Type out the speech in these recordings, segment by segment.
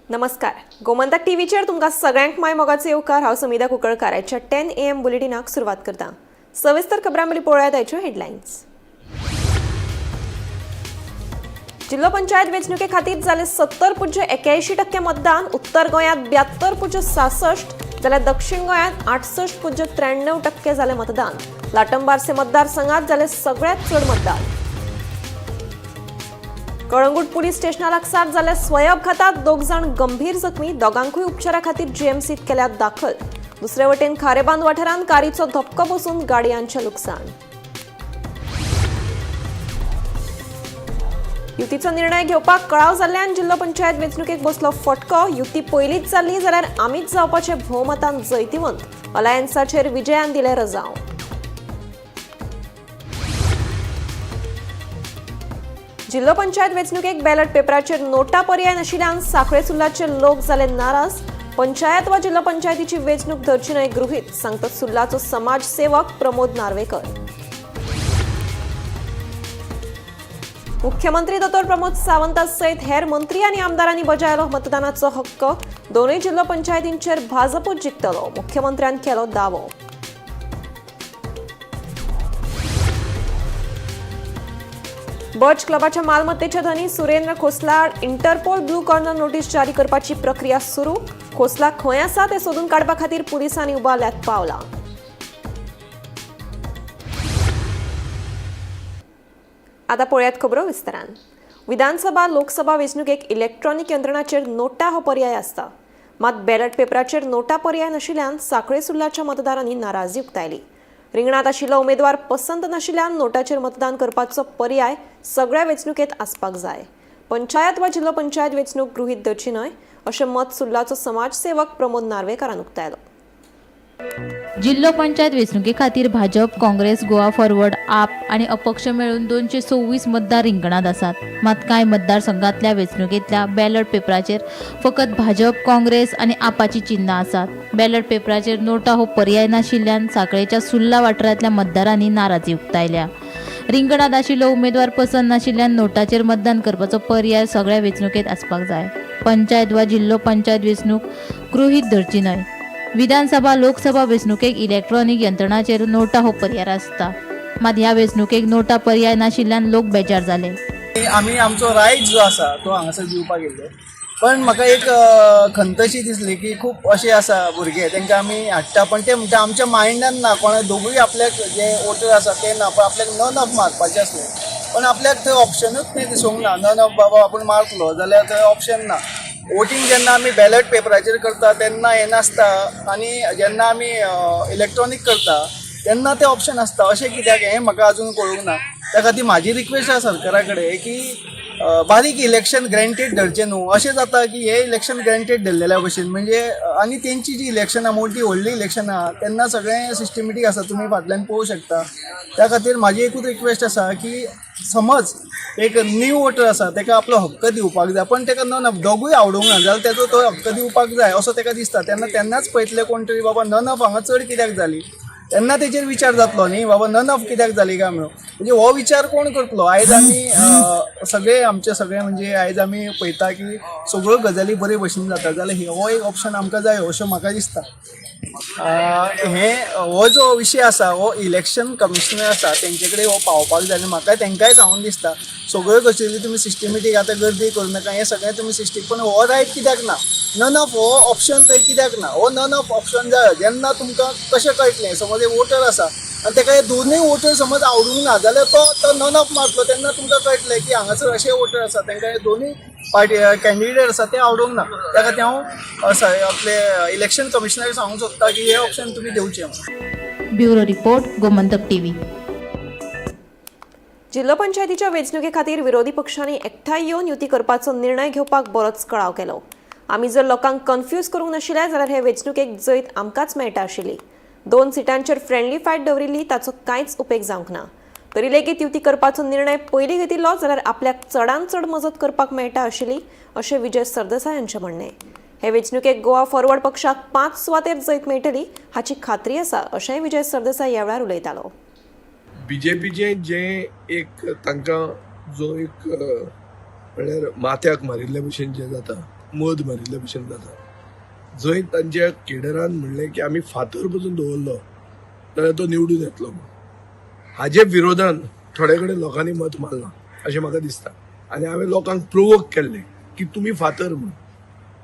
नमस्कार, गोमंतक टीव्हीचेर तुमकां सगळ्यांक माय मोगाचो येवकार. हांव समिधा कुंकळकार. आयच्या 10 AM बुलेटिनाक सुरवात करता. सविस्तर खबरां पयलीं पळोवया आयच्यो हेडलायन्स. जिल्हो पंचायत वेंचणुके खातीर जालें 70.81% मतदान. उत्तर गोंयांत 72.66 जाल्यार दक्षिण गोंयांत 68.93% जालें मतदान. लाटंबार्से मतदारसंघात जालें सगळ्यात चड मतदान. कळंगूट पुलीस स्टेशना लागसार जाल्ल्या स्वयंअपघातात दोग जाण गंभीर जखमी. दोगांकूय उपचारा खातीर जीएमसीत केल्यात दाखल. दुसरे वटेन खारेबांद वाठारांत कारीचो धपको बसून गाडयांचें लुकसाण. युतीचो निर्णय घेवपाक कळाव जाल्ल्यान जिल्हो पंचायत वेंचणुकेक बसलो फटको. युती पयलींच जाल्ली जाल्यार आमीच जावपाचे भोवमतान जैतिवंत. अलायन्साचेर विजयान दिले रजांव. जिल्हो पंचायत वेंचणुकेक बॅलट पेपराचेर नोटा पर्याय नाशिल्ल्यान साखळे सुर्लाचे लोक जाले नाराज. पंचायत वा जिल्हो पंचायतीची वेंचणूक धरची न्हय गृहीत, सांगतात सुर्लाचो समाजसेवक प्रमोद नार्वेकर. मुख्यमंत्री दोतोर प्रमोद सावंता सयत हेर मंत्री आनी आमदारांनी बजायलो मतदानाचो हक्क. दोनूय जिल्हो पंचायतींचेर भाजपूच जिखतलो, मुख्यमंत्र्यान केलो दावो. बर्च क्लबाच्या मालमत्तेचे धनी Surendra Khosla Interpol blue corner notice जारी करपाची प्रक्रिया सुरू. खोसला खंय आसा ते सोदून काडपा खातीर पुलिसांनी उबारल्यात पावलां. आतां पळयात खबरो विस्तारान. विधानसभा लोकसभा वेंचणुकेक इलेक्ट्रॉनिक यंत्रणाचेर नोटा हो पर्याय आसता. मात बॅलट पेपराचेर नोटा पर्याय नाशिल्ल्यान साखळे सुर्लाच्या मतदारांनी नाराजी उक्तायली. रिंगणांत आशिल्लो उमेदवार पसंत नाशिल्ल्यान नोटाचेर मतदान करपाचो पर्याय सगळ्या वेंचणुकेत आसपाक जाय. पंचायत वा जिल्हो पंचायत वेंचणूक गृहीत धरची न्हय अशें मत सुर्लाचो समाजसेवक प्रमोद नार्वेकारान उक्तायलो. जिल्हो पंचायत वेंचणुके खातीर भाजप, काँग्रेस, गोवा फॉरवर्ड, आप आनी अपक्ष मेळून 226 मतदार रिंगणांत आसात. मात कांय मतदारसंघांतल्या वेंचणुकेंतल्या बॅलट पेपराचेर फकत भाजप, काँग्रेस आनी आपाची चिन्हां आसात. बॅलट पेपराचेर नोटा हो पर्याय नाशिल्ल्यान साखळेच्या सुर्ला वाठारांतल्या मतदारांनी नाराजी उक्तायल्या. रिंगणांत आशिल्लो उमेदवार पसंत नाशिल्ल्यान नोटाचेर मतदान करपाचो पर्याय सगळ्या वेंचणुकेंत आसपाक जाय. पंचायत वा जिल्हो पंचायत वेंचणूक गृहीत धरची न्हय. विधानसभा लोकसभा वेंचणुकेक इलेक्ट्रॉनिक यंत्रणाचेर नोटा हो पर्याय आसता. मात ह्या वेंचणुकेक नोटा पर्याय नाशिल्ल्यान लोक बेजार जाले. आमी आमचो रायट जो आसा तो हांगासर दिवपाक येयल्ले, पण म्हाका एक खंतशी दिसली की खूब अशे आसा भुरगे, तांकां आमी हाडटा, पण ते म्हणटा आमच्या मायंडान ना, कोणा दोगूय आपल्याक जे वोटर आसा ते ना, पण आपल्याक नन ऑफ मारपाचें आसलें, पण आपल्याक थंय ऑप्शनूच थंय दिसूंक ना. नन ऑफ बाबा आपूण मारतलो जाल्यार थंय ऑप्शन ना. वोटींग जेन्ना आमी बॅलट पेपराचेर करता तेन्ना हें नासता आनी जेन्ना आमी इलेक्ट्रॉनीक करता तेन्ना तें ऑप्शन आसता. अशें कित्याक हें म्हाका अजून कळूंक ना. त्या खातीर म्हाजी रिक्वेस्ट आसा सरकारा कडेन की बारीक इलेक्शन ग्रेंटेड धरचें न्हू. अशें जाता की हे इलेक्शन ग्रेंटेड धरलेल्या भशेन म्हणजे आनी तेंची जी इलेक्शनां मोठी व्हडलीं इलेक्शनां आहा तेन्ना सगळें सिस्टमेटीक आसा, तुमी फाटल्यान पळोवंक शकता. त्या खातीर म्हाजी एकूच रिक्वेस्ट आसा की समज एक न्यू वोटर आसा तेका आपलो हक्क दिवपाक जाय, पण तेका नन ऑफ दोगूय आवडूंक ना जाल्यार तेजो तो हक्क दिवपाक जाय असो तेका दिसता. तेन्ना तेन्नाच पळयतले कोण तरी बाबा नन ऑफ हांगा चड कित्याक जाली, तेन्ना तेचेर विचार जातलो न्ही, बाबा नन ऑफ कित्याक जाली काय म्हणून. म्हणजे हो विचार कोण करतलो? आयज आमी सगळे आमचे सगळे म्हणजे आयज आमी पळयता की सगळ्यो गजाली बरे भशेन जाता जाल्यार हो एक ऑप्शन आमकां जायो अशें म्हाका दिसता. हे हो जो विशय आसा हो इलेक्शन कमिशनर आसा तेंचे कडेन हो पावोवपाक जाय आनी म्हाका तेंकांय सांगून दिसता सगळ्यो गजाली तुमी सिस्टमेटीक आतां गर्दी करूं नाका, हें सगळें तुमी सिस्टीक, पण हो रायट कित्याक ना? नन ऑफ हो ऑप्शन थंय कित्याक ना? हो नन ऑफ ऑप्शन जायो. जेन्ना तुमकां कशें कळटलें, समज एक वोटर आसा आनी तेका हे दोनूय वोटर समज आवडूंक ना जाल्यार तो नन ऑफ मारतलो, तेन्ना तुमकां कळटलें की हांगासर अशे वोटर आसा तेंकां हे दोनूय पार्टी कॅन्डिडेट आसा ते आवडूंक ना. त्या खातीर हांव आपले इलेक्शन कमिशनराक सांगूंक सोदता की हे ऑप्शन तुमी दिवचें म्हणून. Bureau report, Gomantak TV. जिल्हो पंचायतीच्या वेंचणुके खातीर विरोधी पक्षांनी एकठांय येवन युती करपाचो निर्णय घेवपाक बरोच कळाव केलो. आमी जर लोकांक कन्फ्यूज करूंक नाशिल्ले जाल्यार हे वेंचणुकेक जैत आमकांच मेळटा आशिल्ली. 2 सिटांचेर फ्रेंडली फायट दवरिल्ली, ताचो कांयच उपेग जावंक ना. तरी लेगीत युती करपाचो निर्णय पयलीं घेतिल्लो जाल्यार आपल्याक चडांत चड मजत करपाक मेळटा आशिल्ली अशें विजय सरदेसाय हांचें म्हणणें. हे वेंचणुकेक गोवा फॉरवर्ड पक्षाक 5 सुवातेर जैत मेळटली हाची खात्री आसा अशेंय विजय सरदेसाय ह्या वेळार उलयतालो. बीजेपीचें जें एक तांकां जो एक म्हळ्यार माथ्याक मारिल्ले भशेन जें जाता मद मारिल्ले भशेन जाता. जंय तांच्या केडरान म्हणलें की आमी फातर पसून दवरलो जाल्यार तो निवडून येतलो म्हूण, हाजे विरोधान थोडे कडेन लोकांनी मत मारलां अशें म्हाका दिसता. आनी हांवें लोकांक प्रोवोक केल्लें की तुमी फातर म्हूण,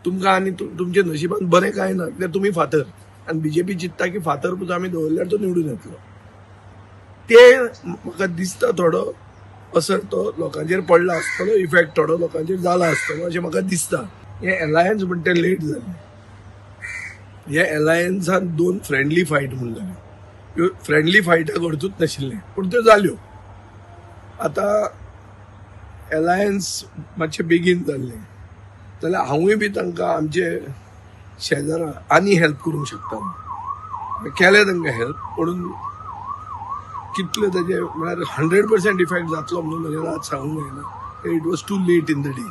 तुमकां आनी तुमच्या नशिबान बरें कांय ना कित्याक तुमी फातर, आनी बीजेपी चिंत्ता की फातर पसून आमी दवरल्यार तो निवडून येतलो. ते म्हाका दिसता थोडो असर तो लोकांचेर पडला आसतलो, इफेक्ट थोडो लोकांचेर जाला आसतलो अशें म्हाका दिसता. हे एलायन्स म्हण ते लेट जालें. हे एलायन्सान दोन फ्रेंडली फायट म्हूण जाल्यो, ह्यो फ्रेंडली फायटाक अर्थूच नाशिल्लें पूण त्यो जाल्यो. आतां एलायन्स मातशें बेगीन जाल्लें जाल्यार हांवूय बी तांकां आमचे शेजारा आनी हेल्प करूंक शकता. केलें तांकां हेल्प, पूण कितले ताजे म्हळ्यार 100% इफेक्ट जातलो म्हणून म्हजें आज सांगूंक जायना. It was too late in the day.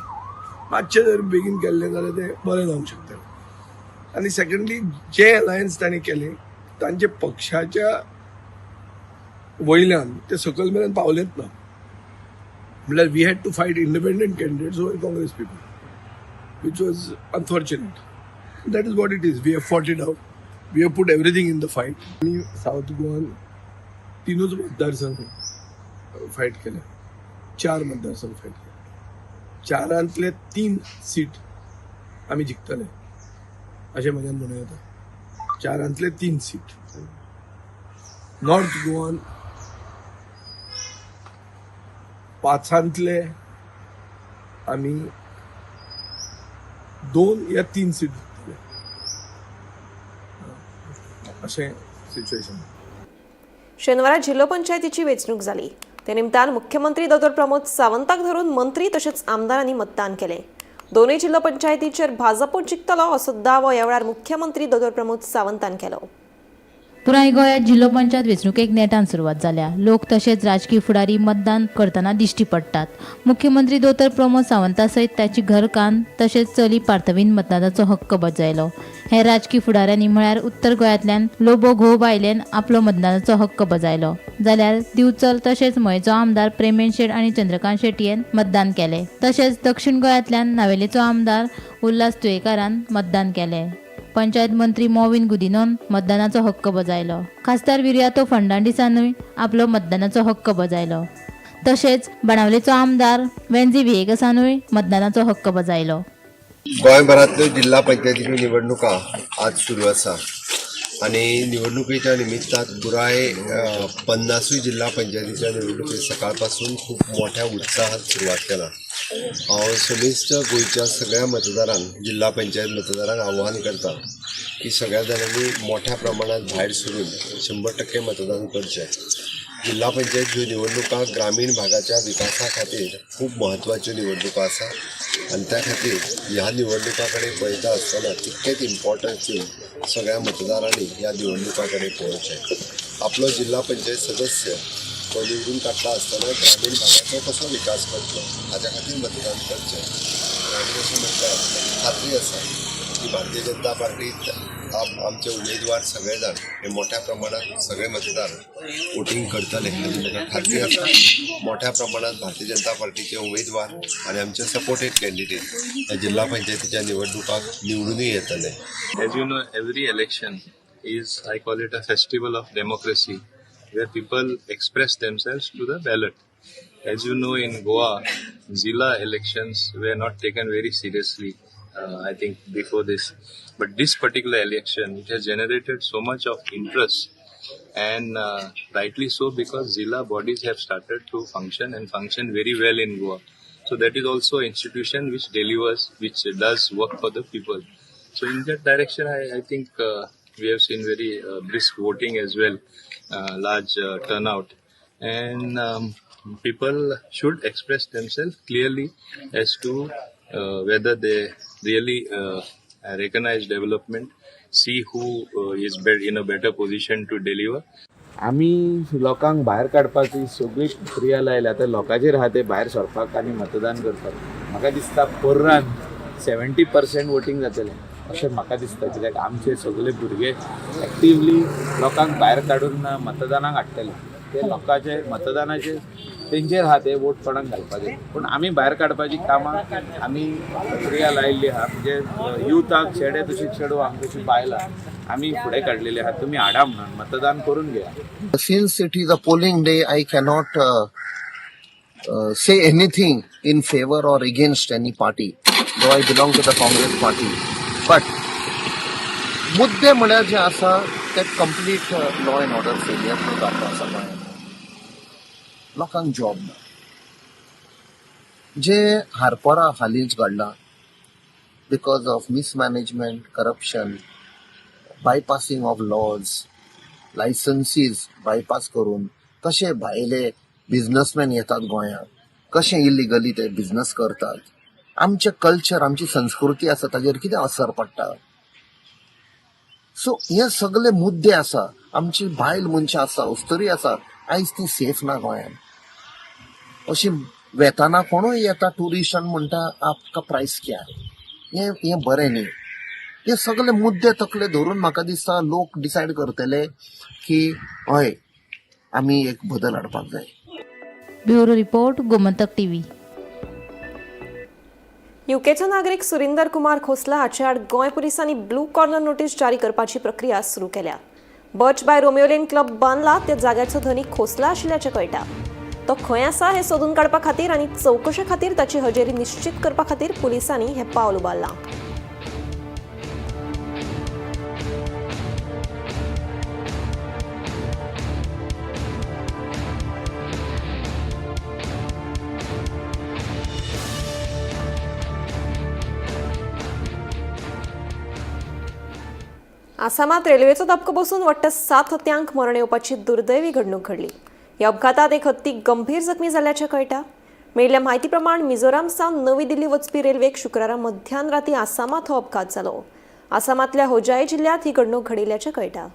मातशें जर बेगीन केल्लें जाल्यार तें बरें जावंक शकतालें. आनी सेकंडली जे अलायन्स तांणी केलें तांचे पक्षाच्या वयल्यान ते सकयल मेरेन पावलेच ना. म्हणल्यार we had to fight independent candidates over Congress people, which was unfortunate. That is what it is. We have fought it out. We have put everything in the fight. आमी सावथ गोवान तिनूच मतदारसंघ फायट केले, 4 मतदारसंघ fight केले. 4ांतले 3 seat आमी जिखतले अशें म्हज्यान म्हणूं येता. 4ांतले 3 सीट. नॉर्थ गोवान 5ांतले आमी 2 या 3 सीट जिखतले अशें सिच्युएशन. शेनवारा जिल्हो पंचायतीची वेंचणूक जाली. ते निमतान मुख्यमंत्री दोतोर प्रमोद सावंताक धरून मंत्री तशेंच आमदारांनी मतदान केलें. दोनूय जिल्हो पंचायतीचेर भाजप जिखतलो असो दावो ह्या वेळार मुख्यमंत्री दोतोर प्रमोद सावंतान केलो. पुराय गोंयांत जिल्हो पंचायत वेंचणुकेक नेटान सुरवात जाल्या. लोक तशेंच राजकी फुडारी मतदान करतना दिश्टी पडटात. मुख्यमंत्री दोतोर प्रमोद सावंता सयत ताची घरकान्न तशेंच चली पार्थवीन मतदानाचो हक्क बजायलो. हे राजकी फुडाऱ्यांनी म्हळ्यार उत्तर गोंयांतल्यान लोबो घोव बायलेन आपलो मतदानाचो हक्क बजायलो, जाल्यार दिवचल तशेंच मयेचो आमदार प्रेमेन शेट आनी चंद्रकांत शेटयेन मतदान केलें. तशेंच दक्षिण गोंयांतल्यान नावेलेचो आमदार उल्हास तुयेकारान मतदान केलें. पंचायत मंत्री मॉविन गुदिनोन मतदानाचो हक्क बजायलो. खासदार विरियातो फर्नांडीसानूय आपलो मतदानाचो हक्क बजायलो. तशेंच बाणावलेचो आमदार वेन्झी व्हिएगसानूय मतदानाचो हक्क बजायलो. गोंयभरांतल्यो जिल्हा पंचायतीच्यो निवडणुका आज सुरू आसा आनी निवडणुकेच्या निमित्तान पुराय 50 जिल्हा पंचायतीच्या निवडणुके सकाळपासून खूब मोठ्या उत्साहात सुरवात केला. हांव समेस्त गोंयच्या सगळ्या मतदारांक, जिल्हा पंचायत मतदारांक आव्हान करता की सगळ्या जाणांनी मोठ्या प्रमाणात भायर सरून 100% मतदान करचें. जिल्हा पंचायत ह्यो निवडणुका ग्रामीण भागाच्या विकासा खातीर खूब म्हत्वाच्यो निवडणुका आसा आनी त्या खातीर ह्या निवडणुका कडेन पळयता आसतना तितकेंच इम्पॉर्टन्स दिवन सगळ्या मतदारांनी ह्या निवडणुका कडेन पळोवचें. आपलो जिल्हा पंचायत सदस्य तो निवडून काडटा आसतना ग्रामीण भागाचो कसो विकास करतलो हाज्या खातीर मतदान करचें. आनी अशें म्हणल्यार खात्री आसा की भारतीय जनता पार्टी आमचे उमेदवार सगळे जाण हे मोठ्या प्रमाणात सगळे मतदार वोटींग करतले हाजी म्हाका खात्री आसा. मोठ्या प्रमाणात भारतीय जनता पार्टीचे उमेदवार आनी आमचे सपोर्टेड कॅन्डिडेट ह्या जिल्हा पंचायतीच्या निवडणुकाक निवडूनय येतले. As you know, every election is, I call it a festival of democracy, where people express themselves to the ballot. As you know, in Goa, Zilla elections were not taken very seriously, I think, before this. But this particular election, it has generated so much of interest, and rightly so, because Zilla bodies have started to function and function very well in Goa. So that is also an institution which delivers, which does work for the people. So in that direction, I think we have seen very brisk voting as well, large turnout, and people should express themselves clearly as to whether they really recognize development, see who is in a better position to deliver. आमी लोकांक भायर काडपाची सगळी प्रक्रिया लायल्या. आतां लोकांचेर आहा ते भायर सरपाक आनी मतदान करपाक. म्हाका दिसता पर्रान 70% वोटींग जातलें अशें म्हाका दिसता, कित्याक आमचे सगळे भुरगे एक्टिवली लोकांक भायर काडून मतदानाक हाडटले. ते लोकांचे मतदानाचे तेंचेर आहा ते वोट कोणाक घालपाचे. पूण आमी भायर काडपाची कामां आमी प्रक्रिया लायिल्ली आहा. म्हणजे युथाक चेडे तशी चेडवां तशी बायलां आमी फुडें काडलेली आहा, तुमी हाडा म्हणून मतदान करून घेया. Since it is a polling day, I cannot say anything in favor or against any party, though I belong to the Congress party. But मुद्दे म्हळ्यार जे आसा ते complete law and order failure जाल्लो आसा गोंयांत. लोकांक जॉब ना, जे हारपोरा हालींच घडलां because of mismanagement, corruption, bypassing of laws, licenses bypass करून कशे भायले बिझनसमॅन येतात गोंयांत, कशे इलिगली ते बिझनस करतात, आमचें कल्चर, आमची संस्कृती आसा ताजेर कितें असर पडटा. सो हे सगळे मुद्दे आसा. आमची बायल मनशां आसा, अस्तुरी आसा, आयज ती सेफ ना गोंयांत. अशी वेताना कोणूय येता ट्युरिस्ट आनी म्हणटा आपका प्रायस क्या है, हें हें बरें न्ही. हे सगळे मुद्दे तकले धरून म्हाका दिसता लोक डिसायड करतले की हय आमी एक बदल हाडपाक जाय. Bureau report, Gomantak TV. युकेचो नागरीक सुरिंदर कुमार खोसला हाचे आड गोंय पुलिसांनी ब्लू कॉर्नर नोटीस जारी करपाची प्रक्रिया सुरू केल्या. Birch by Romeo Lane club बांदला त्या जाग्याचो धनी खोसला आशिल्ल्याचें कळटा. तो खंय आसा हें सोदून काडपा खातीर आनी चवकशे खातीर ताची हजेरी निश्चीत करपा खातीर पुलिसांनी हें पावल उबारलां. आसामात रेल्वेचो धपको बसून वट्ट 7 हत्यांक मरण येवपाची दुर्दैवी घडणूक घडली. ह्या अपघातात एक हत्ती गंभीर जखमी जाल्ल्याचें कळटा. मेळिल्ल्या म्हायती प्रमाण मिझोराम सावन नवी दिल्ली वचपी रेल्वेक शुक्रारा मध्यान राती आसामात हो अपघात जालो. आसामांतल्या होजाई जिल्ल्यांत ही घडणूक घडिल्ल्याचें कळटा.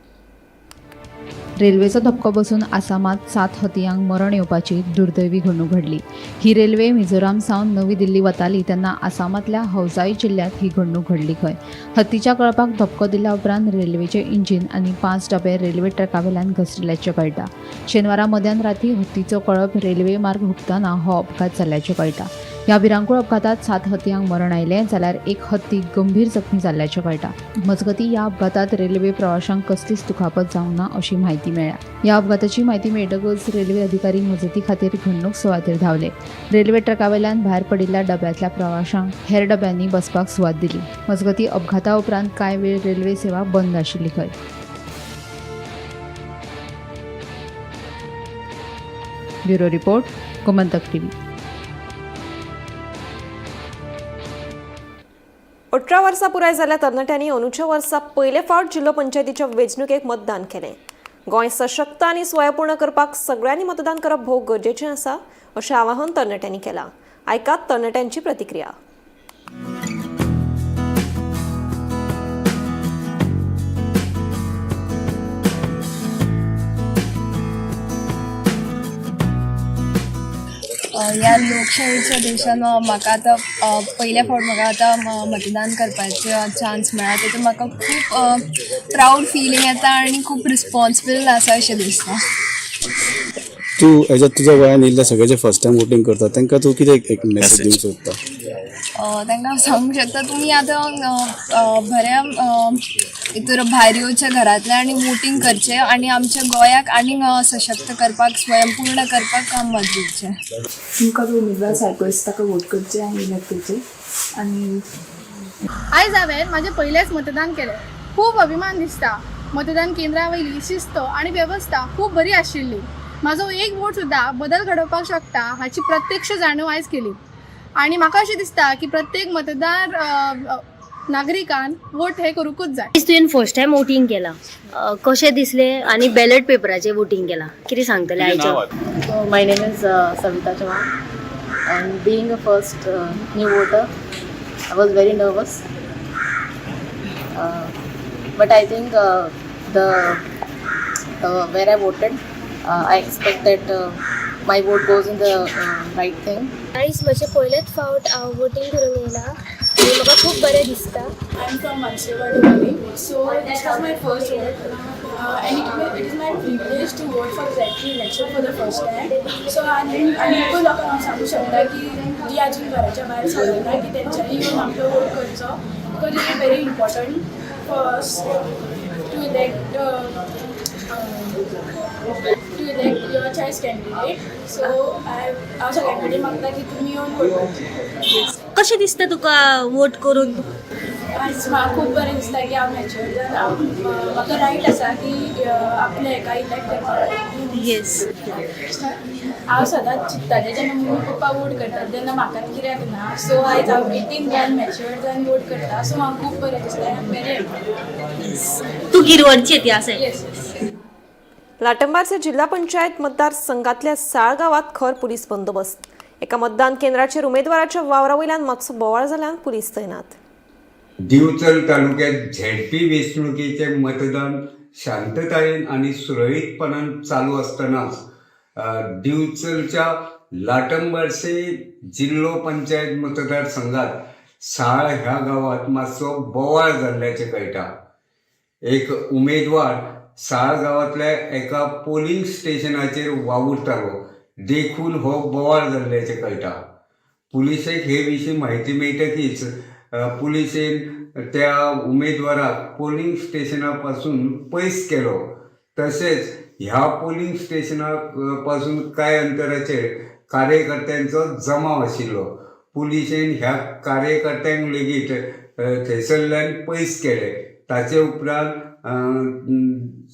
रेल्वेचो धपको बसून आसामात 7 हतयांक मरण येवपाची दुर्दैवी घडणूक घडली. ही रेल्वे मिझोराम सावन नवी दिल्ली वताली तेन्ना आसामांतल्या हौजाई जिल्ल्यांत ही घडणूक घडली खंय. हत्तीच्या कळपाक धपको दिल्या उपरांत रेल्वेचें इंजीन आनी 5 डबे रेल्वे ट्रॅकावेल्यान घसरिल्ल्याचें कळटा. शेनवारा मध्यान राती हत्तीचो कळप रेल्वे मार्ग हुपतना हो अपघात जाल्ल्याचें कळटा. ह्या भिरांकूळ अपघातात 7 हतयांक मरण आयलें जाल्यार एक हत्ती गंभीर जखमी जाल्ल्याचें कळटा. मजगतीं ह्या अपघातात रेल्वे प्रवाशांक कसलीच दुखापत जावंक ना अशी म्हायती मेळ्ळ्या. ह्या अपघाताची म्हायती मेळटकच रेल्वे अधिकारी मजती खातीर घडणूक सुवातेर धांवले. रेल्वे ट्रॅकावेल्यान भायर पडिल्ल्या डब्यांतल्या प्रवाशांक हेर डब्यांनी बसपाक सुवात दिली. मजगतीं अपघाता उपरांत कांय वेळ रेल्वे सेवा बंद आशिल्ली खंय. Bureau report, Gomantak TV. 18 वर्सां पुराय जाल्ल्या तरणाट्यांनी अंदूच्या वर्सा पयले फावट जिल्लो पंचायतीच्या वेंचणुकेक मतदान केलें. गोंय सशक्त आनी स्वयंपूर्ण करपाक सगळ्यांनी मतदान करप भोव गरजेचें आसा अशें आवाहन तरणाट्यांनी केलां. आयकात तरणाट्यांची प्रतिक्रिया. ह्या लोकशाहीच्या देशान म्हाका आतां पयल्या फावट म्हाका आतां मतदान करपाचो चान्स मेळ्ळा, तेतून म्हाका खूब प्रावड फिलींग येता आनी खूब रिस्पोन्सिबल आसा अशें दिसता. तूं एज अ तुज्या वयान येयल्ले सगळे जे फर्स्ट टायम वोटींग करता तांकां तूं कितें एक मॅसेज दिवंक सोदता? तांकां हांव सांगूंक शकता तुमी आतां बऱ्या हितूर भायर येवचें घरांतल्यान आनी वोटींग करचें आनी आमच्या गोंयाक आनीक सशक्त करपाक, स्वयंपूर्ण करपाक मत दिवचें. तुमकां जो उमेदवार सारको दिसता ताका वोट करचें आनी इलेक्ट करचें. आनी आयज हांवें म्हाजें पयलेंच मतदान केलें. खूब अभिमान दिसता. मतदान केंद्रा वयली शिस्त आनी वेवस्था खूब बरी आशिल्ली. म्हाजो एक वोट सुद्दां बदल घडोवपाक शकता हाची प्रत्यक्ष जाणीव आयज केली आनी म्हाका अशें दिसता की प्रत्येक मतदार नागरिकान वोट हे करूंकूच जाय. तुवें फर्स्ट टायम वोटींग केलां, कशें दिसलें आनी बॅलट पेपराचेर वोटींग केलां, कितें सांगतलें आयच्या? My name is Savita Chavan and being a first new voter I was very nervous, but I think the where I voted I expect that my vote goes in the right thing. आयज म्हजें पयलेच फावट हांव voting करूंक येयलां. आनी म्हाका खूब बरें दिसता. I am from Manasewadi, so this was my first vote, and it is my privilege to vote for ZP election for the first time. So आनी आनीकूय लोकांक हांव सांगूंक शकता की जी अजून घराच्या भायर सरना की तेंच्यांनी येवन आपलो वोट करचो, because it is very important for us to elect your choice candidate. So I हांव सगळ्यां कडेन मागता की तुमी येवन वोट करचे. कशें दिसता तुका वोट करून? आयज म्हाका खूब बरें दिसता की हांव मॅच्युअर जावन हांव म्हाका रायट आसा की आपल्या हेका इलेक्ट करपाक. हांव सदांच चिंत्तालें, जेन्ना मम्मी पप्पा वोट करतात तेन्ना म्हाका कित्याक ना. सो आयज हांव 18 जावन मॅच्युअर जावन वोट करता, सो म्हाका खूब बरें दिसता. I am very happy. तूं गिरवडची ती आसा? येस. लाटंबारचे जिल्हा पंचायत मतदारसंघातल्या साळ गावात खर पुलीस बंदोबस्त. एका मतदान केंद्राचेर उमेदवाराच्या वावरा वयल्यान मातसो बोवाळ जाल्यान पुलीस तैनात. दिवचल तालुक्यात झेडपी वेंचणुकेचें मतदान शांततायेन आनी सुरळीतपणान चालू आसतनाच दिवचलच्या लाटंबार्से जिल्लो पंचायत मतदारसंघात साळ ह्या गांवात मातसो बोवाळ जाल्ल्याचें कळटा. एक उमेदवार साळ गांवांतल्या एका पोलिंग स्टेशनाचेर वावुरतालो, देखून हो बोवाळ जाल्ल्याचें कळटा. पुलिसेक हे विशीं म्हायती मेळटकीच पुलिसेन त्या उमेदवाराक पोलिंग स्टेशना पासून पयस केलो. तशेंच ह्या पोलिंग स्टेशना पासून कांय अंतराचेर कार्यकर्त्यांचो जमाव आशिल्लो. पुलिशेन ह्या कार्यकर्त्यांक लेगीत थंयसरल्यान पयस केले. ताचे उपरांत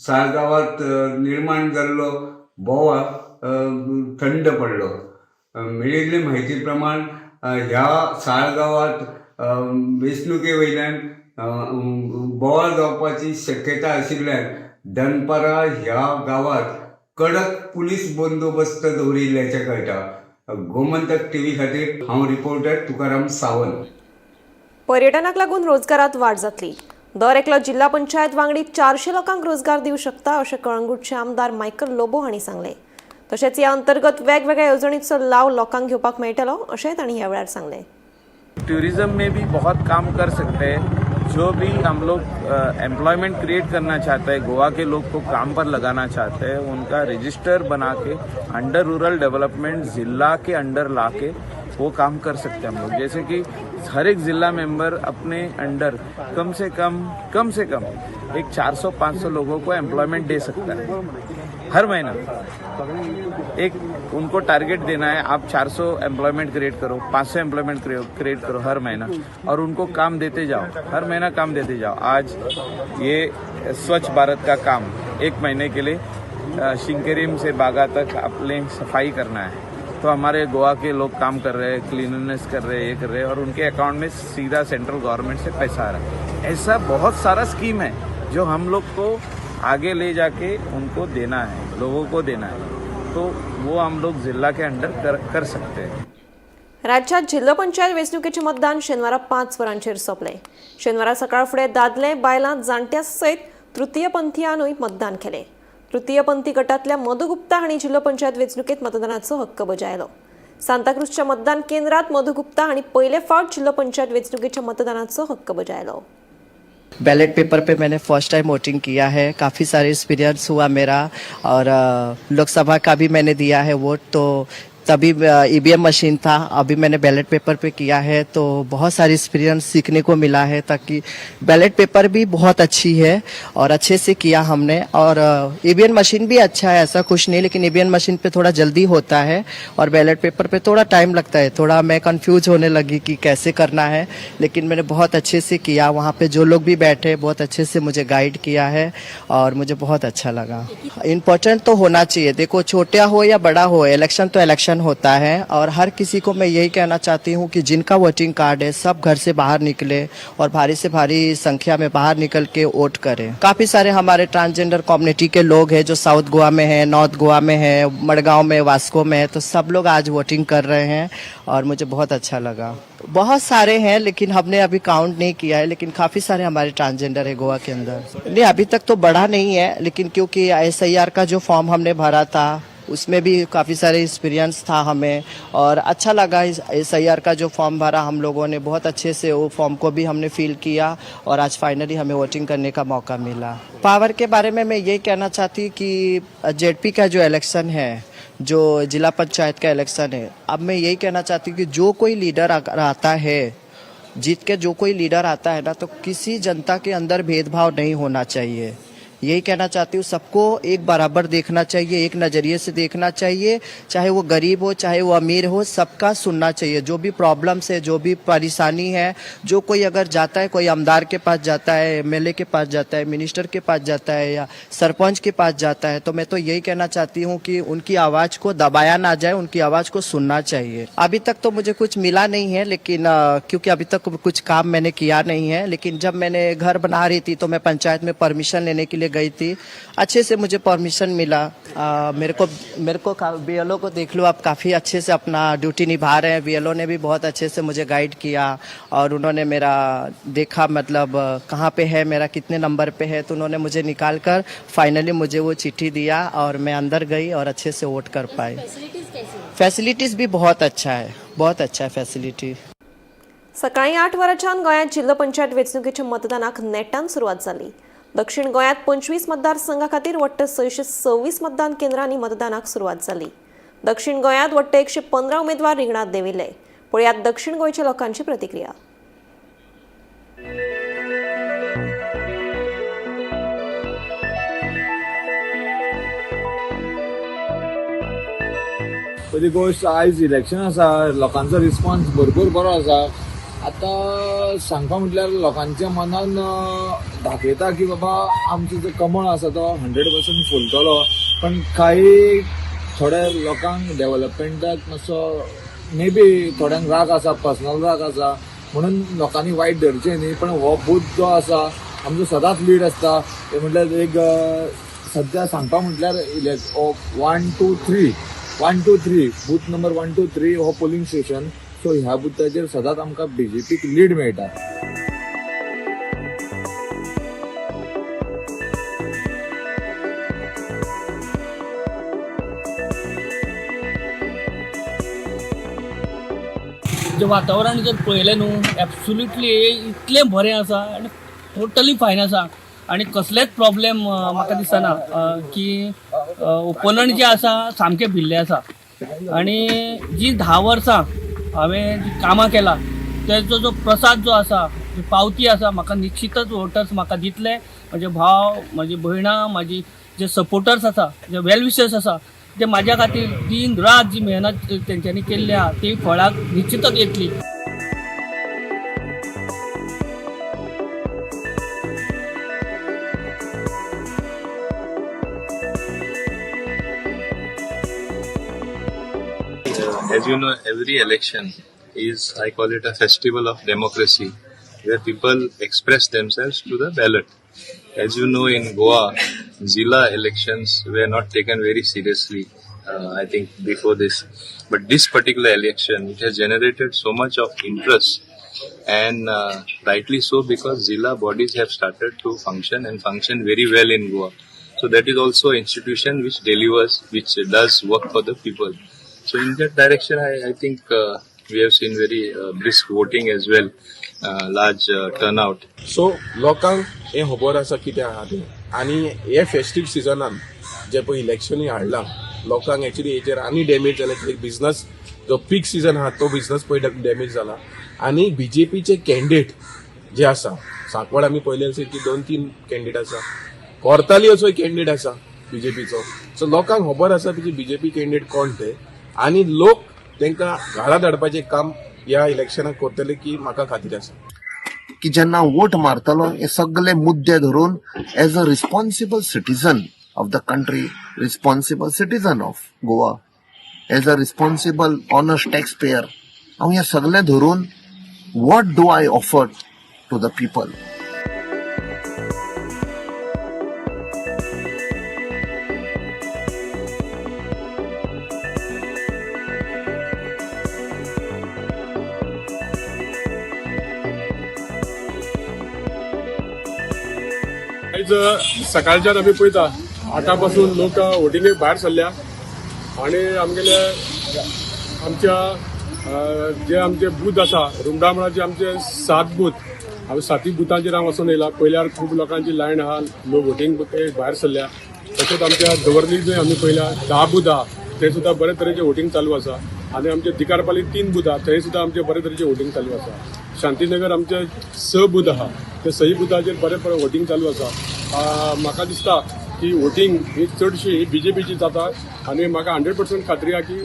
साळ गांवांत निर्माण जाल्लो बोवाळ थंड पडलो. मेळिल्ले म्हायती प्रमाण ह्या साळ गांवांत वेंचणुके वयल्यान बोवाळ जावपाची शक्यता आशिल्ल्यान दनपारां ह्या गांवांत कडक पुलीस बंदोबस्त दवरिल्ल्याचें कळटा. गोमंतक टीव्ही खातीर हांव रिपोर्टर तुकाराम सावंत. पर्यटनाक लागून रोजगारात वाड जातली. दर एकलो जिल्हा पंचायत वांगडी 400 लोकांक रोजगार दिवं शकता, अशें कळंगूटचे आमदार मायकल लोबो हांणी सांगलें. तशेंच ह्या अंतर्गत वेगवेगळ्या येवजणीचो लाव लोकांक घेवपाक मेळटलो, अशेंय तांणी ह्या वेळार सांगलें. टूरिज्म में भी बहुत काम कर सकते हैं. जो भी हम लोग एम्प्लॉयमेंट क्रिएट करना चाहते हैं, गोवा के लोग को काम पर लगाना चाहते हैं, उनका रजिस्टर बना के अंडर रूरल डेवलपमेंट जिला के अंडर ला के वो काम कर सकते हैं हम लोग. जैसे कि हर एक जिला मेंबर अपने अंडर कम से कम एक 400-500 लोगों को एम्प्लॉयमेंट दे सकता है हर महीना. एक उनको टारगेट देना है, आप 400 एम्प्लॉयमेंट क्रिएट करो, 500 एम्प्लॉयमेंट क्रिएट करो हर महीना और उनको काम देते जाओ, हर महीना काम देते जाओ. आज ये स्वच्छ भारत का काम एक महीने के लिए शिंकेरिम से बागा तक अपने सफाई करना है, तो हमारे गोवा के लोग काम कर रहे हैं, क्लीननेस कर रहे हैं, ये कर रहे हैं और उनके अकाउंट में सीधा सेंट्रल गवर्नमेंट से पैसा आ रहा है. ऐसा बहुत सारा स्कीम है जो हम लोग को आगे ले जाके उनको देना है, लोगों को देना है, तो वो हम लोग जिला के अंडर कर कर सकते हैं. राज्यात जिल्हो पंचायत वेंचणुकेचें मतदान शेनवारा 5 वरांचेर सोंपलें. शेनवारा सकाळ फुडें दादले, बायलां, जाणट्यां सयत तृतीयपंथीयानूय मतदान केलें. तृतीयपंथी गटांतल्या मधू गुप्ता हांणी जिल्हो पंचायत वेंचणुकेत मतदानाचो हक्क बजायलो. सांताक्रूजच्या मतदान केंद्रात मधू गुप्ता हांणी पयले फावट जिल्हो पंचायत वेंचणुकेच्या मतदानाचो हक्क बजायलो. बैलेट पेपर पे मैंने फर्स्ट टाइम वोटिंग किया है. काफ़ी सारे एक्सपीरियंस हुआ मेरा और लोकसभा का भी मैंने दिया है वोट, तो तभी ईवीएम मशीन था. अभी मैंने बैलेट पेपर पे किया है, तो बहुत सारी एक्सपीरियंस सीखने को मिला है, ताकि बैलेट पेपर भी बहुत अच्छी है और अच्छे से किया हमने. और ईवीएम मशीन भी अच्छा है, ऐसा कुछ नहीं, लेकिन ईवीएम मशीन पे थोड़ा जल्दी होता है और बैलेट पेपर पे थोड़ा टाइम लगता है. थोड़ा मैं कंफ्यूज होने लगी कि कैसे करना है, लेकिन मैंने बहुत अच्छे से किया. वहाँ पे जो लोग भी बैठे, बहुत अच्छे से मुझे गाइड किया है और मुझे बहुत अच्छा लगा. इम्पोर्टेंट तो होना चाहिए. देखो, छोटा हो या बड़ा हो, इलेक्शन तो इलेक्शन होता है और हर किसी को मैं यही कहना चाहती हूँ कि जिनका वोटिंग कार्ड है, सब घर से बाहर निकले और भारी से भारी संख्या में बाहर निकल के वोट करें. काफ़ी सारे हमारे ट्रांसजेंडर कम्युनिटी के लोग हैं जो साउथ गोवा में है, नॉर्थ गोवा में है, मडगांव में, वास्को में है, तो सब लोग आज वोटिंग कर रहे हैं और मुझे बहुत अच्छा लगा. बहुत सारे हैं, लेकिन हमने अभी काउंट नहीं किया है, लेकिन काफ़ी सारे हमारे ट्रांसजेंडर है गोवा के अंदर. नहीं, अभी तक तो बढ़ा नहीं है, लेकिन क्योंकि एसआईआर का जो फॉर्म हमने भरा था उसमें भी काफ़ी सारे एक्सपीरियंस था हमें और अच्छा लगा। इस SIR का जो फॉर्म भरा हम लोगों ने, बहुत अच्छे से वो फॉर्म को भी हमने फिल किया और आज फाइनली हमें वोटिंग करने का मौका मिला। पावर के बारे में मैं ये कहना चाहती कि जेडपी का जो इलेक्शन है, जो जिला पंचायत का इलेक्शन है, अब मैं यही कहना चाहती हूँ कि जो कोई लीडर अगर आता है, जीत के जो कोई लीडर आता है ना, तो किसी जनता के अंदर भेदभाव नहीं होना चाहिए। यही कहना चाहती हूँ, सबको एक बराबर देखना चाहिए, एक नज़रिए से देखना चाहिए, चाहे वो गरीब हो चाहे वो अमीर हो, सबका सुनना चाहिए। जो भी प्रॉब्लम्स है, जो भी परेशानी है, जो कोई अगर जाता है, कोई आमदार के पास जाता है, एमएलए के पास जाता है, मिनिस्टर के पास जाता है या सरपंच के पास जाता है, तो मैं तो यही कहना चाहती हूँ कि उनकी आवाज़ को दबाया ना जाए, उनकी आवाज़ को सुनना चाहिए। अभी तक तो मुझे कुछ मिला नहीं है, लेकिन क्योंकि अभी तक कुछ काम मैंने किया नहीं है, लेकिन जब मैंने घर बना रही थी तो मैं पंचायत में परमिशन लेने के लिए गई थी, अच्छे से मुझे परमिशन मिला। मेरे को बीएलओ को देख लो आप, काफ़ी अच्छे से अपना ड्यूटी निभा रहे हैं। बीएलओ ने भी बहुत अच्छे से मुझे गाइड किया और उन्होंने मेरा देखा, मतलब कहाँ पे है मेरा, कितने नंबर पे है, तो उन्होंने मुझे निकाल कर फाइनली मुझे वो चिट्ठी दिया और मैं अंदर गई और अच्छे से वोट कर पाई। फैसिलिटीज़ भी बहुत अच्छा है, बहुत अच्छा है फैसिलिटी। सकाळी 8 वरांच्यान गोंयांत जिल्लो पंचायत वेंचणुकेच्या मतदानाक नेटान सुरवात जाली। दक्षिण गोंयांत 25 मतदारसंघा खातीर वट्ट 626 मतदान केंद्रांनी मतदानाक सुरवात जाली। दक्षिण गोंयांत वट्ट 115 उमेदवार रिंगणांत देंविल्ले। पळयात दक्षिण गोंयच्या लोकांची प्रतिक्रिया। पयली गोश्ट, आयज इलेक्शन आसा, लोकांचो रिस्पॉन्स भरपूर बरो आसा। आतां सांगपा म्हटल्यार लोकांच्या मनान दाखयता की बाबा आमचो जो कमळ आसा तो 100% फुलतलो, पण काही थोड्या लोकांक डेवलपमेंटाक मातसो मे बी थोड्यांक राग आसा, पर्सनल राग आसा, म्हणून लोकांनी वायट धरचें न्ही। पण हो बूथ जो आसा आमचो सदांच लीड आसता। म्हटल्यार एक सद्या सांगपा म्हटल्यार 1 2 3 1 2 3 बूथ नंबर 1 2 3 हो पोलिंग स्टेशन। सो ह्या बुथाचेर सदांच आमकां बीजेपीक लीड मेळटा। जें वातावरण जर पळयलें न्हू, एब्सोल्युटली इतलें बरें आसा आनी टोटली फायन आसा आनी कसलेच प्रॉब्लेम म्हाका दिसना की ओपोनंट जे आसा सामके भिल्ले आसा। आनी जी 10 वर्सां हांवें जी कामां केलां तेजो जो प्रसाद जो आसा, जी पावती आसा, म्हाका निश्चितच वोटर्स म्हाका दितले। म्हजे भाव, म्हजी भयणां, म्हाजी जे सपोर्टर्स आसा, जे वेल विशर्स आसा, ते म्हाज्या खातीर दिन रात जी मेहनत तेंच्यांनी केल्ली आहा ती फळाक निश्चितच येतली। As you know, every election is, I call it a festival of democracy, where people express themselves to the ballot. As you know, in Goa, Zilla elections were not taken very seriously, I think, before this. But this particular election, it has generated so much of interest, and rightly so, because Zilla bodies have started to function and function very well in Goa. So that is also an institution which delivers, which does work for the people. So in that direction, I think we have seen very brisk voting as well, large turnout. So लोकांक हें खबर आसा कितें आहा तें, आनी हे festive सिजनान जे पळय इलेक्शनूय हाडलां, लोकांक एक्चुली हेचेर आनी डॅमेज जाला. एक बिजनस जो पीक सिजन आहा तो बिजनस पळय डॅमेज जाला. आनी बीजेपीचे कॅन्डिडेट जे आसा, सांकवाळ आमी पळयलें आसा की 2-3 कॅन्डिडेट आसा, कोर्तालियोचो कॅन्डिडेट आसा बीजेपीचो. सो लोकांक खबर आसा की बीजेपी कॅन्डिडेट कोण ते, आनी लोक तांकां घाळा धाडपाचें काम ह्या इलेक्शनाक करतले की म्हाका खातीर आसा की जेन्ना वोट मारतलो हे सगळे मुद्दे धरून as a responsible citizen of the country, responsible citizen of Goa, as a responsible honest tax payer, हांव हे सगळे धरून what do I offer to the people. आयज सकाळच्यान आमी पळयता 8 पासून लोक वोटिंगेक भायर सरल्या आनी आमगेले आमच्या जे आमचे बूथ आसा रुमडामळाचे आमचे 7 बूथ, हांव 7 बुथांचेर हांव वचून येयला. पयल्यार खूब लोकांची लायन आहा, लोक वोटींग भायर सरल्या. तशेंच आमच्या दवर्ली जे आमी पळयल्या 10 बूथ आहा ते सुद्दां बरे तरेचे वोटींग चालू आसा. आनी आमचे दिकारपाली 3 बूथ आहा थंय सुद्दां आमचे बरे तरेचे वोटींग चालू आसा. शांतीनगर आमचे 6 बूथ आहा ते 6 बुथाचेर बरे बरे वोटींग चालू आसा. म्हाका दिसता की वोटींग ही चडशी बीजेपीची जाता आनी म्हाका 100% खात्री आहा की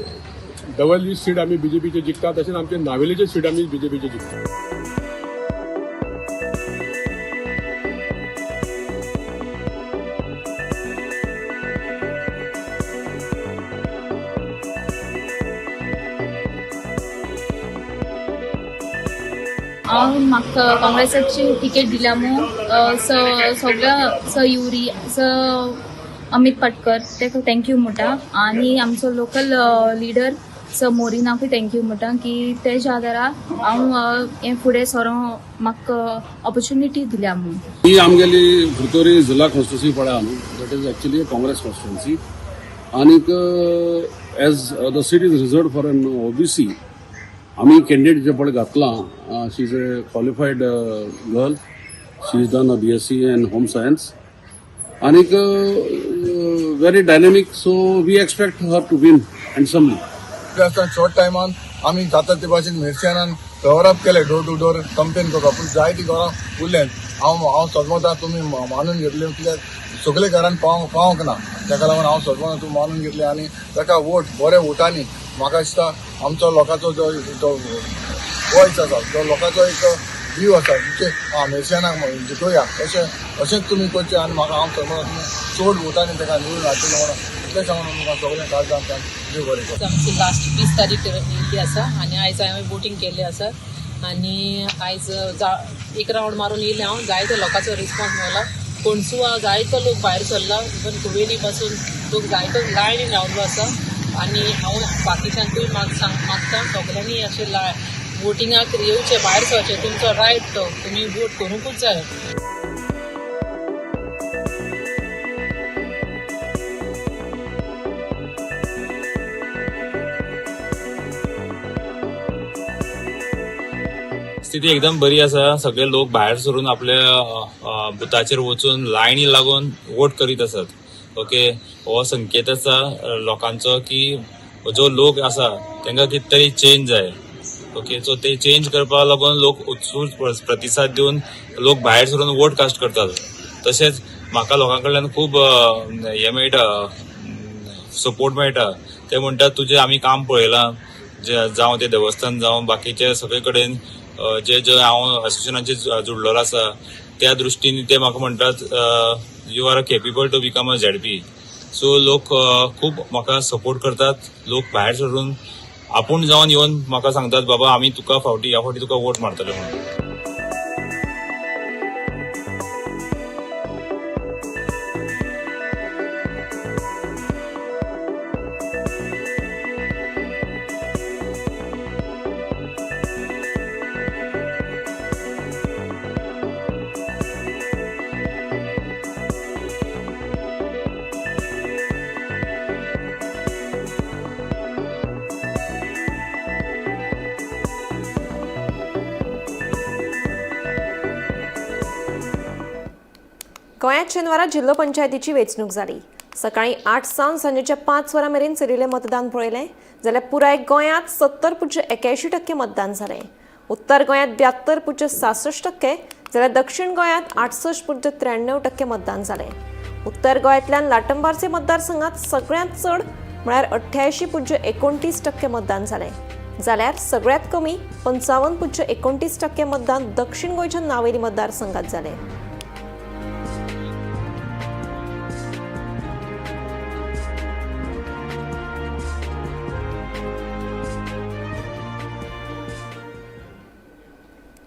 दवर्ली सीट आमी बीजेपीचे जिखता, तशेंच आमचे नावेलीचे सीट आमी बीजेपीचे जिखता. हांव म्हाका काँग्रेसाची तिकेट दिल्या म्हूण सगळ्या सर युरी सर अमित पाटकर तेका thank you म्हणटा आनी आमचो लोकल लिडर सर मोरिनाकूय thank you म्हणटा की तेज्या आदारा हांव हें फुडें सरो म्हाका ऑपॉर्च्युनिटी दिल्या म्हूण. ही आमगेली कुरतोरी जिल्ला कॉन्स्टिट्युन्सी पळया न्हू, that is actually a Congress constituency आनीक as the seat is reserved for an OBC आमी कॅन्डिडेट जे पळय घातलां, she is a qualified girl, she is done a BSc in home science आनीक very dynamic, so we expect her to win handsomely. Short टायमान आमी जाता ते भाशेन मिरसांगान cover up केले, डोर टू डोर कंपेन करपाक, पूण जायतीं घरां उरलें. हांव सजमता तुमी मानून घेतले कित्याक सगळे घरान पावंक ना, ताका लागून हांव सजमता तुमी मानून घेतले आनी ताका वोट बरे वोटांनी म्हाका दिसता आमचो लोकांचो जो वॉयस आसा, जो लोकांचो एक व्यू आसा म्हणजे आं मिरसांगाक जिखोवया अशें अशेंच तुमी करचें आनी म्हाका हांव सजमता तुमी चड वोटांनी ताका निवडून हाडटले म्हणून इतलें सांगून तुमकां सगळें काळजांतल्यान देव बरें करूं. आमची लास्ट 20 तारीख येयल्ली आसा आनी आयज हांवें वोटींग केल्लें आसा आनी आयज एक रावंड मारून येयलें हांव, जायते लोकांचो रिस्पॉन्स मेळ्ळा. कोणसुवा जायतो लोक भायर सरला, इवन कुवेली पासून लोक जायतो लायनीन रावल्लो आसा आनी हांव बाकीच्यांकूय मागता सगळ्यांनी अशें वोटिंगाक येवचें, भायर सरचें, तुमचो रायट तो, तुमी वोट करूंकूच जाय. स्थिती एकदम बरी आसा. सगळे लोक भायर सरून आपल्या बुथाचेर वचून लायनी लागून वोट करीत आसात. ओके, हो संकेत आसा लोकांचो की जो लोक आसा तांकां कितें तरी चेंज जाय. ओके, सो ते चेंज करपाक लागून लोक उत्सूक प्रतिसाद दिवन लोक भायर सरून वोट कास्ट करतात. तशेंच म्हाका लोकां कडल्यान खूब हें मेळटा, सपोर्ट मेळटा. ते म्हणटात तुजें आमी काम पळयलां, जावं तें देवस्थान जावं बाकीचे सगळे कडेन जे जे हांव एसोसिएशनाचेर जुडलेलो आसा त्या दृश्टीन ते म्हाका म्हणटात you are capable to become a ZP. So लोक खूब म्हाका सपोर्ट करतात. लोक भायर सरून आपूण जावन येवन म्हाका सांगतात बाबा आमी तुका फावटी ह्या फावटी तुका वोट मारतले म्हणून. गोंयांत शेनवारा जिल्लो पंचायतीची वेंचणूक जाली. सकाळी 8 सावन सांजेच्या 5 वरां मेरेन चलिल्लें मतदान पळयलें जाल्यार पुराय गोंयांत 70.81% मतदान जालें. उत्तर गोंयांत 72.66% जाल्यार दक्षिण गोंयांत 68.93% मतदान जालें. उत्तर गोंयांतल्यान लाटंबारचे मतदारसंघात सगळ्यांत चड म्हळ्यार 88.29% मतदान जालें, जाल्यार सगळ्यांत कमी 55.29% मतदान दक्षिण गोंयच्या नावेली मतदारसंघात जालें.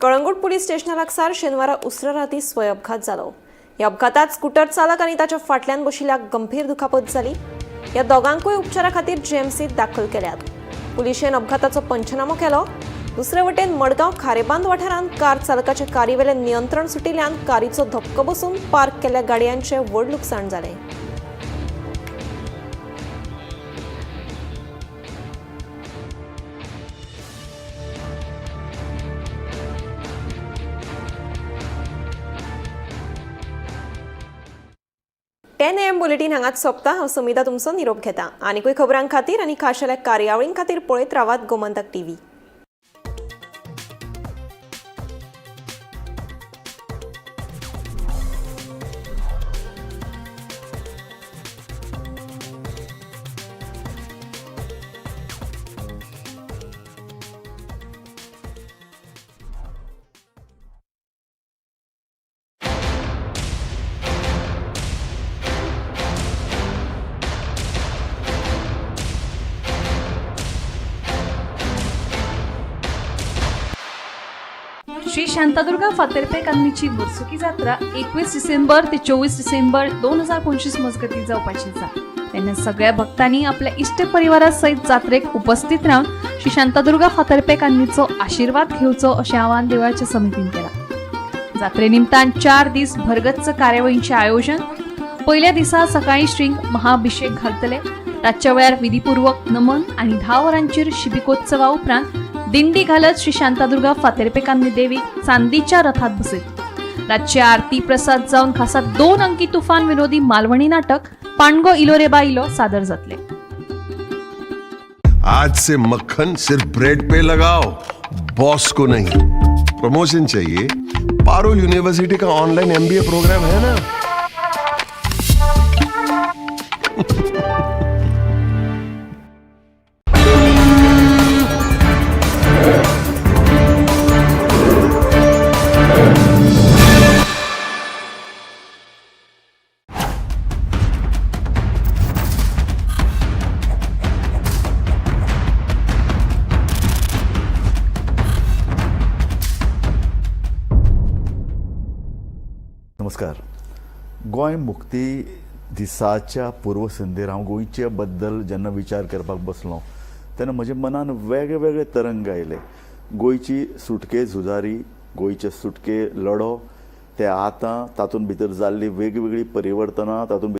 कळंगूट पुलीस स्टेशना लागसार शेनवारा उसरा राती स्वय अपघात जालो. ह्या अपघातात स्कूटर चालक आनी ताच्या फाटल्यान बशिल्ल्याक गंभीर दुखापत जाली. ह्या दोगांकूय उपचारा खातीर जीएमसीत दाखल केल्यात. पुलिशेन अपघाताचो पंचनामो केलो. दुसरे वटेन मडगांव खारेबांद वाठारांत कार चालकाचे कारीवेलें नियंत्रण सुटिल्ल्यान कारीचो धपको बसून पार्क केल्ल्या गाडयांचें व्हड लुकसाण जालें. 10 AM bulletin हांगाच सोंपता. हांव सुमिता तुमचो निरोप घेता. आनीकूय खबरां खातीर आनी खाशेल्या कार्यावळीं खातीर पळयत रावात गोमंतक टीव्ही. श्री शांतादुर्गा फातर्पेकान्नीची वर्सुकी जात्रा 21 डिसेंबर ते 24 डिसेंबर 2025 मजगती जावपाची आसा. तेन्ना सगळ्या भक्तांनी आपल्या इश्ट परिवारा सयत जात्रेक उपस्थित रावन श्री शांतादुर्गा फातर्पेकान्नीचो आशिर्वाद घेवचो अशें आवाहन देवळाच्या समितीन केलां. जात्रे निमतान 4 दीस भरगच्च कार्यावळींचें आयोजन. पयल्या दिसा सकाळीं श्रींक महाअभिषेक घालतले. रातच्या वेळार विधीपूर्वक नमन आनी 10 वरांचेर शिबिकोत्सवा उपरांत दिंडी घालत श्री शांतादुर्गा फातर्पेकान्नी देवीक चांदीच्या रथात बसयत. रातची आरती प्रसाद जावन खासा 2 अंकी तुफान विनोदी मालवणी नाटक पांडगो इलो रे बा इलो सादर जातले. आज से मक्खन सिर्फ ब्रेड पे लगाओ, बॉस को नहीं. प्रमोशन चाहिए? पारुल यूनिवर्सिटी का ऑनलाइन एमबीए प्रोग्राम है ना. नमस्कार. गोंय मुक्ती दिसाच्या पूर्वसंध्येर हांव गोंयचे बद्दल जेन्ना विचार करपाक बसलो तेन्ना म्हज्या मनान वेगळे वेगळे तरंग आयले. गोंयची सुटके झुजारी, गोंयचे सुटके लढो, ते आतां तातूंत भितर जाल्ली वेगवेगळीं परिवर्तनां, तातूंत